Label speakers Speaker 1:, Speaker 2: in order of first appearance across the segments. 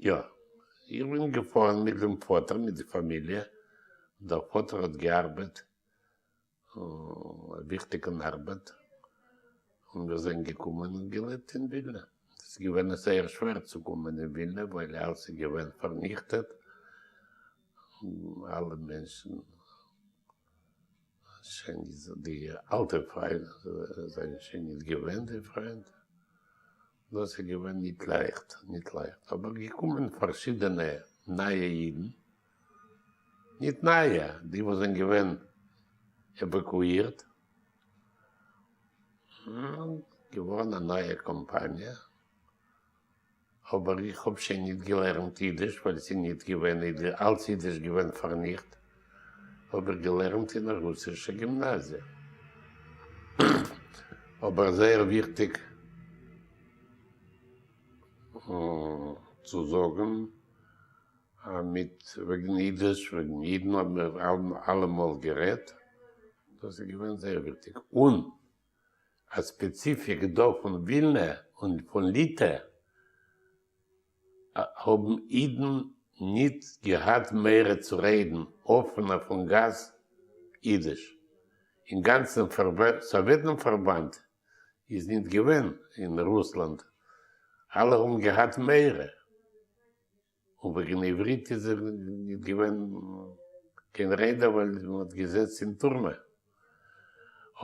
Speaker 1: יא, איך בין געפארן מיט דעם פאטער מיט די פאמיליע, דער פאטער האט געארבעט א וויכטיגן ארבעט, און מיר זענען געקומען און געלעבט אין ווילנע. עס איז געווען זייער שווער צו קומען אין ווילנע ווייל אלס איז געווען פארניכטעט, אלע מענטשן שוין די אלטע פריינט זענען שוין ניט געווען די פריינט, דאס איז געווען ניט לייכט, ניט לייכט, אבער געקומען פארשידענע נייע אידן, ניט נייע, די וואס זענען געווען עוואקואירט, געווארן א נייע קאמפאניע, אבער איך האב שוין ניט געלערנט אידיש, ווייל ס'איז ניט געווען אלץ אידיש געווען פארניכט, האב איך געלערנט אין א רוסישע גימנאזיע. אבער זייער וויכטיג צו זאגן, מיט וועגן אידיש, וועגן אידן האבן מיר אלעמאל גערעדט, דאס איז געווען זייער וויכטיג. און א ספעציפיק דא פון ווילנע און פון ליטע האבן אידן ניט געהאט מורא צו רעדן אפען אויפן גאס אידיש. אין גאנצן סאוועטן פארבאנד איז ניט געווען אין רוסלאנד אלע האבן געהאט מורא. און וועגן עברית איז ניט געווען קיין רעדע ווייל מען האט געזעצט אין טורמע.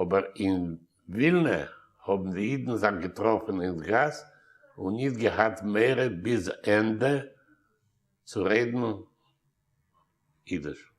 Speaker 1: אבער אין ווילנע האבן די אידן זיך געטראפן אין גאס און ניט געהאט מורא ביז ענדע צו רעדן אידיש.